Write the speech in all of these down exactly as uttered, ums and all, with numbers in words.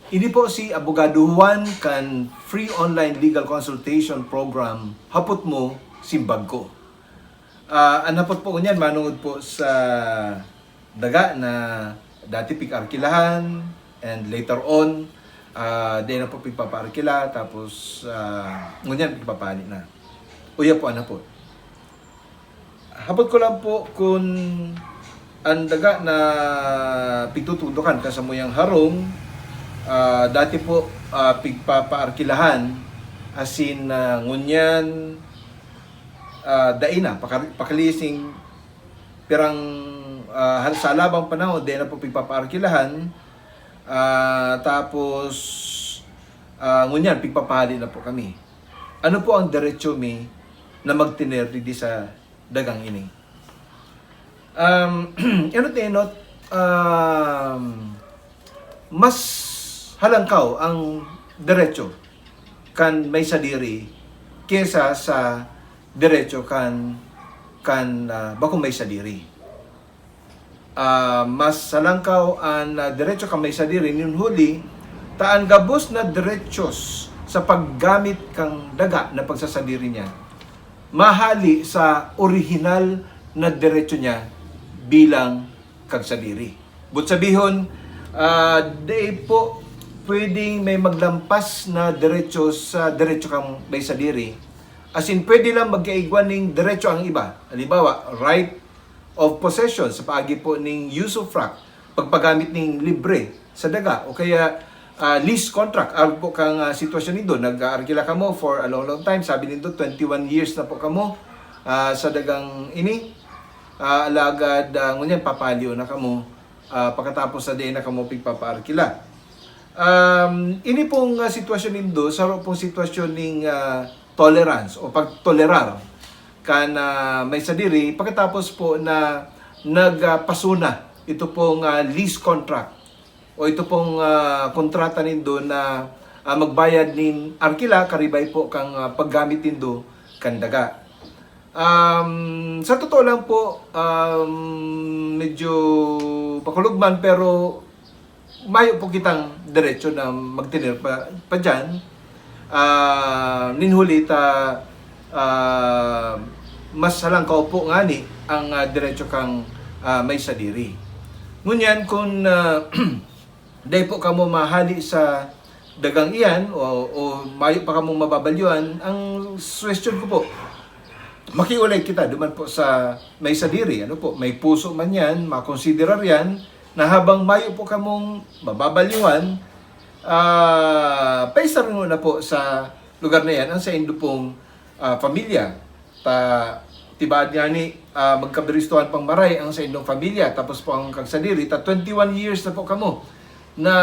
Ini po si Abogado Juan kan Free Online Legal Consultation Program, Hapot Mo, Simbag Ko. Ah, an hapot po ngunyan manungod po sa daga na dati pig-arkilahan and later on, ah, dai na po pigpapaarkila, tapos, ah, ngunyan pigpapahali na. Uya po an hapot. Hapot ko lang po kun an daga na pigtutudokan kan samuyang harong, ah, dati po, ah, pigpapaarkilahan, asin, ah, ngunyan, ah, dai na, pakar-, pakalising pirang, ah, hal-, sa alabang panahon, dai na po pigpapaarkilahan, ah, tapos, ah, ngunyan, pigpapahali na po kami. Ano po ang derecho mi na magtener digdi sa dagang ini? Um, enot na enot, um, mas halangkaw ang derecho kan may sadiri kesa sa derecho kan, kan, ah, bakong may sadiri. Ah, mas halangkaw an, ah, derecho kan may sadiri, nin huli ta an gabos na derechos sa paggamit kan daga na pagsasadiri niya mahali sa orihinal na derecho niya bilang kagsadiri. But sabihon, ah, dai po pwedeng may maglampas na derecho sa derecho kan may sadiri. As in, pwede lang magkaigwa ning derecho ang iba. Halimbawa, right of possession sa paagi po ning usufruct, pagpagamit ning libre sa daga, o kaya, ah, lease contract. Arog po kang, ah, sitwasyon nindo, nag-aarkila kamo for a long, long time, sabi nindo, twenty-one years na po kamo, ah, sa dagang ini. Ah, alagad, ah, ngunyan, papaliw na kamo, ah, pakatapos sa dai na kamo pigpapaarkila. Um, ini pong, ah, sitwasyon nindo, saro pong sitwasyon ning, ah, tolerance o pagtolerar kan, ah, may sadiri, pagkatapos po na nagpasuna ito pong, ah, lease contract o ito pong, ah, kontrata nindo na, ah, magbayad nin arkila karibay po kang, ah, paggamit nindo kan daga. Um, sa totoo lang po, um, medyo pakulog man, pero mayo po kitang derecho na magtener pa, pa diyan. Ah, nin huli ta, ah, mas halangkaw po ngani ang, ah, derecho kang, ah, may sadiri. Ngunyan, kun, ah, dai po kamo mahali sa dagang iyan o, o mayo pa kamong mababalyuan, ang suwestiyon ko po, makiulay kita duman po sa may sadiri, ano po, may puso man yan, makonsiderar yan, na habang mayo po kamong mababalyuan, ah, paisaringon na po sa lugar na yan ang saindo pong, ah, pamilya. Ta, tibaad ngani, ah, magkabiristuhan pang maray ang saindong pamilya, tapos po ang kagsadiri, ta twenty-one years na po kamo na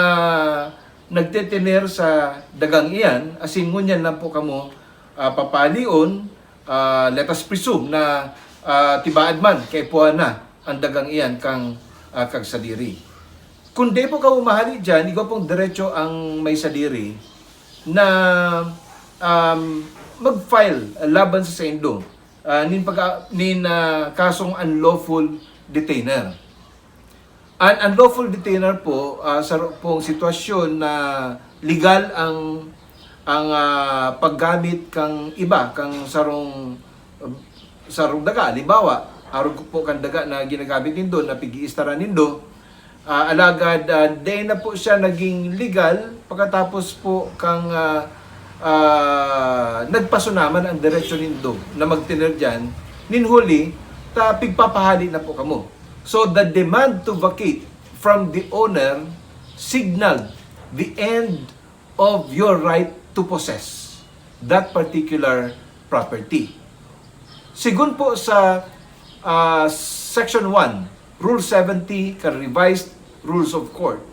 nagtetener sa dagang iyan, asin ngunyan lang po kamo, ah, papalion, ah, let us presume na, ah, tibaad man kaipuhan na ang dagang iyan kang, ah, kagsadiri. Kun di po kamo mahali diyan, igwa pong derecho ang may sadiri na, um, mag-file laban sa saindo, ah, nin pag-, nin, ah, kasong unlawful detainer. An unlawful detainer po, ah, saro pong sitwasyon na legal ang, ang, ah, paggamit kang iba, kang sarong, sarong daga. Halimbawa, arog po kan daga na ginagamit nindo, na pag-iistaran nindo, ah, alagad, ah, dai na po siya naging legal pagkatapos po kang, ah, ah, nagpasunaman ang derecho nindo na magtener diyan, nin huli, ta pigpapahali na po kamo. So, the demand to vacate from the owner signaled the end of your right to possess that particular property. Sigun po sa, ah, Section one, Rule seventy kan Revised Rules of Court,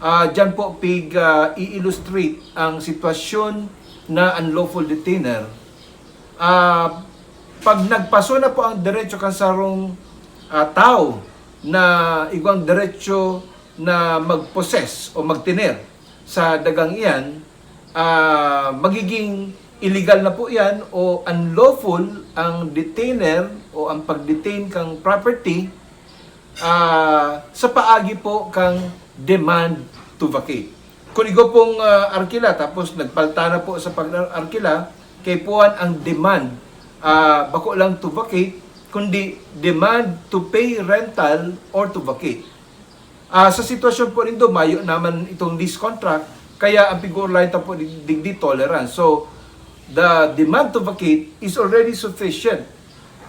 ah, diyan po pig, ah, i-illustrate ang sitwasyon na unlawful detainer. Ah, pag nagpaso na po ang derecho kan sarong, ah, tao na igwang derecho na mag-possess o magtener sa dagang iyan, ah, magiging illegal na po iyan o unlawful ang detainer o ang pag-detain kang property, ah, sa paagi po kang demand to vacate. Kung igwa pong ah, arkila, tapos nagpalta na po sa pag-arkila, kaipuhan ang demand, ah, bako lang to vacate, kundi demand to pay rental or to vacate. Ah, sa sitwasyon po nindo, mayo naman itong lease contract, kaya ang pig-oorlayan ta po dig-, digdi tolerance. So, the demand to vacate is already sufficient,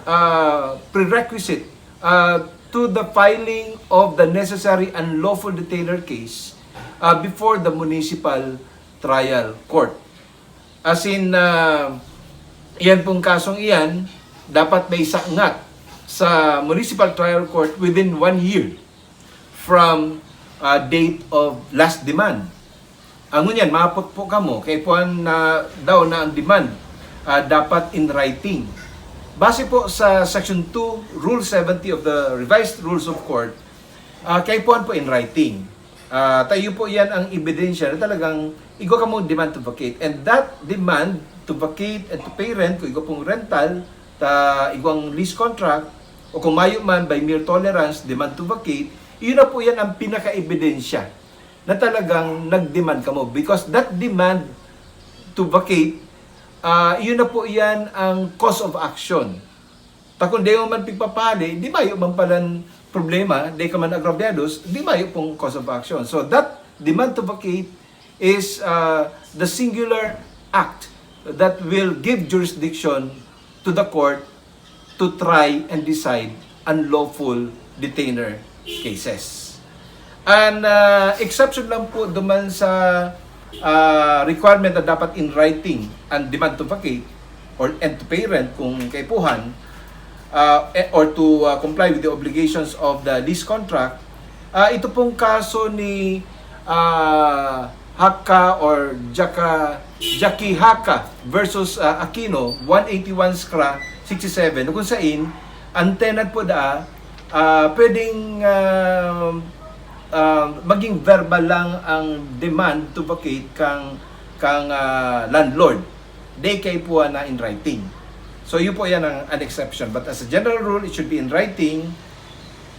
ah, prerequisite, ah, to the filing of the necessary unlawful detainer case, ah, before the municipal trial court. As in, ah, yan pong kasong iyan, dapat may sangat sa municipal trial court within one year from ah, date of last demand. Ang ngunyan, mapot po kamo, kaipuhan na daw na ang demand ah, dapat in writing. Base po sa Section two, Rule seventy of the Revised Rules of Court, ah, kaipuhan po in writing. Ah, tayo po yan ang ebidensya na talagang igwa kamo demand to vacate. And that demand to vacate and to pay rent, kung igwa pong rental, ta igwang lease contract, o kung mayo man by mere tolerance, demand to vacate, yun na po yan ang pinaka-ebidensya na talagang nag-demand kamo. Because that demand to vacate, ah, yun na po yan ang cause of action. Ta kung di mo man pigpapahali, di mayo man palan problema, di ka man agrabyado, di mayo pong cause of action. So that demand to vacate is uh, the singular act that will give jurisdiction to the court to try and decide unlawful detainer cases. An ah, exception lang po duman sa ah, requirement na dapat in writing ang demand to vacate or and to pay rent kung kaipuhan, ah, eh, or to ah, comply with the obligations of the lease contract. Ah, ito pong kaso ni ah, Haka or Jaka, Jackie Haka versus ah, Aquino, one eighty-one Skra sixty-seven, kung sain ang tenant po daa ah, pwedeng ah, ah, maging verbal lang ang demand to vacate kang kang ah, landlord. Di kaipuhan na in writing. So, yun po yan ang an exception. But as a general rule, it should be in writing,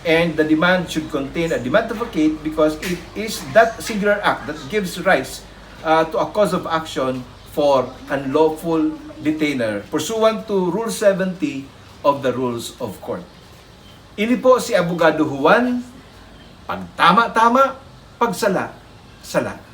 and the demand should contain a demand to vacate because it is that singular act that gives rise uh, to a cause of action for unlawful detainer pursuant to Rule seventy of the Rules of Court. Ini po si Abogado Juan, pagtama-tama, pagsala, sala.